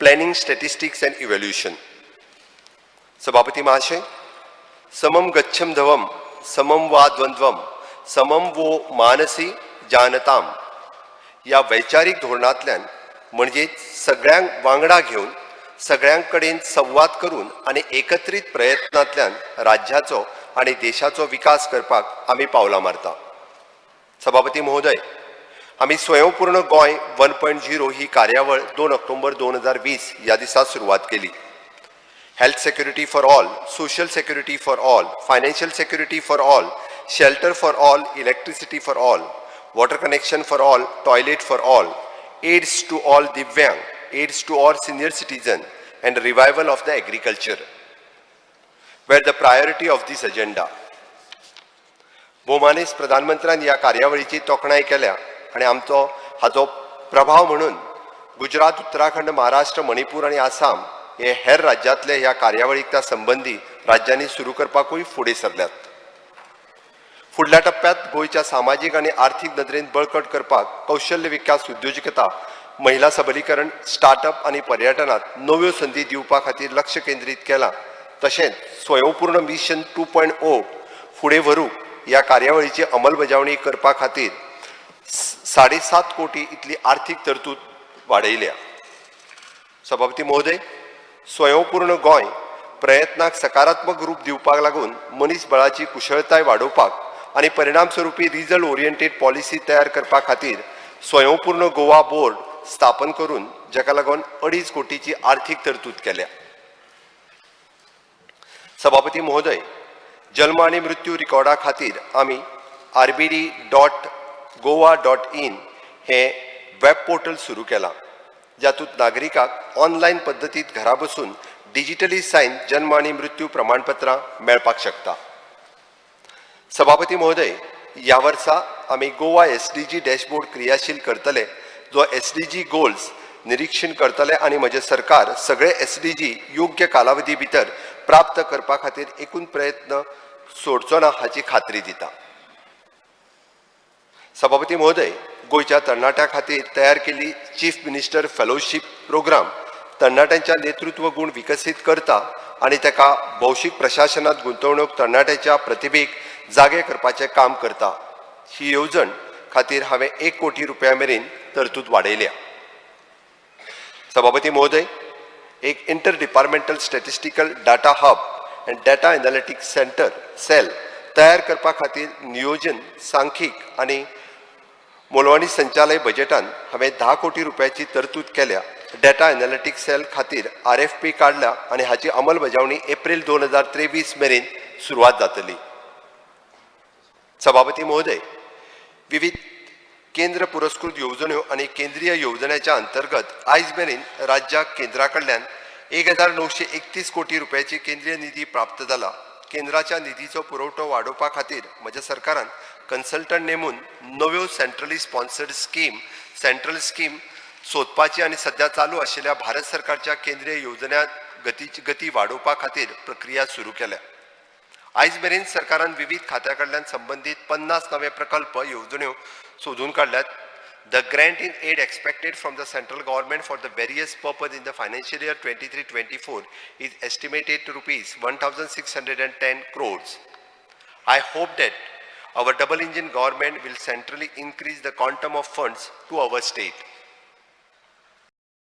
Planning, Statistics and Evaluation. सभापती महाशय, समम गच्छंधवम समम वा द्वंद्वम समम वो मानसी जानताम ह्या वैचारीक धोरणांतल्यान, म्हणजेच सगळ्यांक वांगडा घेवन, सगळ्यां कडेन संवाद करून आनी एकत्रीत प्रयत्नांतल्यान राज्याचो आनी देशाचो विकास करपाक आमी पावलां मारता. सभापती महोदय, आमी स्वयंपूर्ण गोंय 1.0 ही कार्यावळ 2 ऑक्टोबर 2020 ह्या दिसा सुरवात केली. Health security for all, social security for all, financial security for all, shelter for all, electricity for all, water connection for all, toilet for all, aids to all Divyang, aids to all senior citizen and revival of the agriculture were the priority of this agenda. भोवमानेस्त प्रधानमंत्र्यान ह्या कार्यावळीची तोखणाय केल्या आनी आमचो हाचो प्रभाव म्हणून गुजरात, उत्तराखंड, महाराष्ट्र, मणिपूर आनी आसाम हे हेर राज्यांतले ह्या कार्यावळीक त्या संबंदी राज्यांनी सुरू करपाकूय फुडें सरल्यात. फुडल्या टप्प्यात गोंयच्या सामाजीक आनी आर्थीक नदरेन बळकट करपाक कौशल्य विकास, उद्योजकता, महिला सबलीकरण, स्टार्टअप आनी पर्यटनात नव्यो संदी दिवपा खातीर लक्ष केंद्रीत केलां. तशेंच स्वयंपूर्ण मिशन 2.0 फुडें व्हरूंक ह्या कार्यावळीची अंमलबजावणी करपा खातीर 7.5 कोटी इतली आर्थीक तरतूद वाडयल्या. सभापती महोदय, स्वयंपूर्ण गोंय प्रयत्नाक सकारात्मक रूप दिवपाक लागून मनीस बळाची कुशळताय वाडोवपाक आनी परिणाम स्वरुपी रिजल्ट ओरिएंटेड पॉलिसी तयार करपा खातीर स्वयंपूर्ण गोवा बोर्ड स्थापन करून जाका लागून 2.5 कोटीची आर्थीक तरतूद केल्या. सभापती महोदय, जल्म आनी मृत्यू रिकॉर्डा खातीर आमी rbd.goa.in हे वेब पोर्टल सुरू केलां, जातूंत नागरिकाक ऑनलायन पद्दतीत घरा बसून डिजिटली सायन जन्म आनी मृत्यू प्रमाणपत्रां मेळपाक शकता. सभापती महोदय, ह्या वर्सा आमी गोवा एसडीजी डॅशबोर्ड क्रियाशील करतले, जो एसडीजी गोल्स निरीक्षण करतले आनी म्हजें सरकार सगळे एसडीजी योग्य कालावधी भितर प्राप्त करपा खातीर एकूण प्रयत्न सोडचो ना हाची खात्री दिता. सभापती महोदय, गोंयच्या तरणाट्यां खातीर तयार केल्ली चीफ मिनिस्टर फेलोशीप प्रोग्राम तरणाट्यांच्या नेतृत्व गूण विकसीत करता आनी ताका भौशीक प्रशासनात गुंतवणूक तरणाट्याच्या प्रतिभेक जागे करपाचें काम करता. ही येवजण खातीर हांवें 1 कोटी रुपया मेरेन तरतूद वाडयल्या. सभापती महोदय, एक inter departmental statistical data hub and data analytics center cell तयार करपा खातीर नियोजन, सांख्यिक आनी मोलवणी संचालय बजेटान हांवें 10 कोटी रुपयाची तरतूद केल्या. डेटा एनालिटिक्स सेल खातीर आरएफपी काडल्या आनी हाची अंमलबजावणी एप्रील 2023 मेरेन सुरवात जातली. सभापती महोदय, विविध केंद्र पुरस्कृत येवजण्यो आनी केंद्रीय येवजण्याच्या अंतर्गत आयज मेरेन राज्याक केंद्रा कडल्यान 1931 कोटी रुपयाची केंद्रीय निधी प्राप्त जाला. केंद्राच्या निधीचो पुरवठो वाडोवपा खातीर म्हज्या सरकारान कन्सल्टंट नेमून नव्यो centrally sponsored scheme, central scheme सोदपाची आनी सध्या चालू आशिल्ल्या भारत सरकारच्या केंद्रीय येवजण्या गतीची गती वाडोवपा खातीर प्रक्रिया सुरू केल्या. आयज मेरेन सरकारान विविध खात्या कडल्यान संबंदीत 50 नवे प्रकल्प, येवजण्यो सोदून काडल्यात. The grant in aid expected from the central government for the various purpose in the financial year 23-24 is estimated to ₹1610 crores. I hope that our double engine government will centrally increase the quantum of funds to our state.